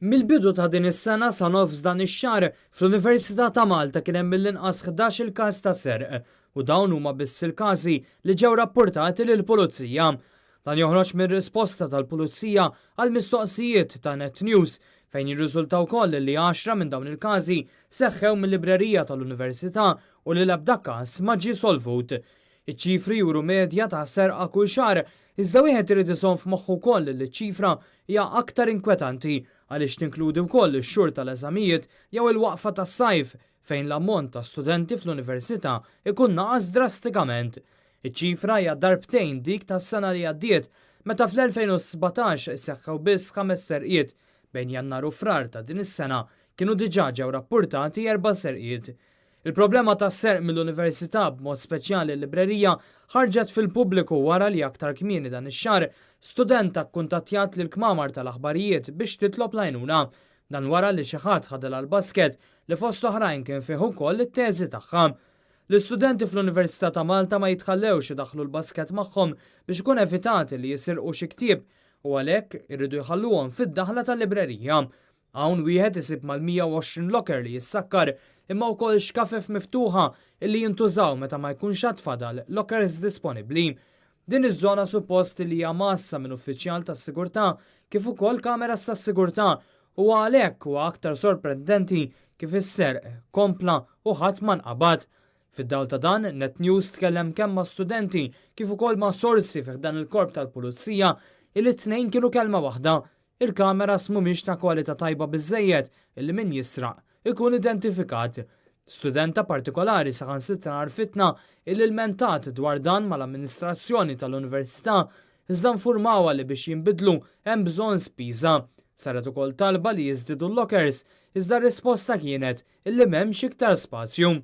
Mill-bidu ta' din is-sena sa nofs dan ix-xahar, fl-Università ta' Malta kien hemm mill-inqas 11-il każ ta' serq u dawn huma biss il-każi li ġew rappurtati lill-Pulizija. Dan joħroġ minn risposta tal-Pulizija għal mistoqsijiet ta' Net News fejn jirriżulta wkoll li għaxra minn dawn il-każi seħħew mil-librerija tal-Università u li l-ebda każ ma ġie solvut. Iċ-ċifri juru medja ta' serqa kull xahar, iżda wieħed irid iżomm f'moħħu wkoll li ċ-ċifra hija aktar inkwetanti għaliex tinkludi wkoll ix-xhur tal-eżamijiet jew il-waqfa tas-sajf fejn l-ammont ta' studenti fl-università ikun naqas drastikament. Iċ-ċifra hija darbtejn dik tas-sena li għaddiet meta fl-2017 seħħew biss ħames serqiet. Bejn Jannar u Frar ta' din is-sena kienu diġà ġew rappurtati erba' serqiet. Il-problema tas-serq mill-Università, b'mod speċjali l-librerija, ħarġet fil-pubbliku wara li aktar kmieni dan ix-xahar studenta kkuntattjat lill-kmamar tal-aħbarijiet biex titlob l-għajnuna. Dan wara li xi ħadd ħadilha l-basket li fost oħrajn kien fih ukoll it-teżi tagħha. L-istudenti fl-Università ta' Malta ma jitħallewx idaħħlu l-basket magħhom biex ikun evitat li jisirqu xi ktieb u għalhekk iridu jħalluhom fid-daħla tal-librerija. Hawn wieħed isib mal-120 locker li jissakkar imma wkoll xkafef miftuħa illi jintużaw meta ma jkunx għad fadal lockers disponibbli. Din iż-żona suppost li hija mgħassa minn uffiċjal tas-sigurtà kif ukoll kameras tas-sigurtà u għalhekk huwa aktar sorprendenti kif is-serq kompla u ħadd ma nqabad. Fid-dawl ta' dan, Net News tkellem kemm ma' studenti kif ukoll ma' sorsi fi ħdan il-Korp tal-Pulizija illi t-tnejn kienu kelma waħda. Il-kameras mhumiex ta' kwalità tajba biżżejjed illi min jisraq ikun identifikat. Studenta partikolari saħansitra għarrfitna illi lmentat dwar dan mal-amministrazzjoni tal-Università iżda nfurmawha li biex jinbidlu hemm bżonn spiża. Saret ukoll talba li jiżdiedu l-lockers iżda r-risposta kienet illi m'hemmx iktar spazju.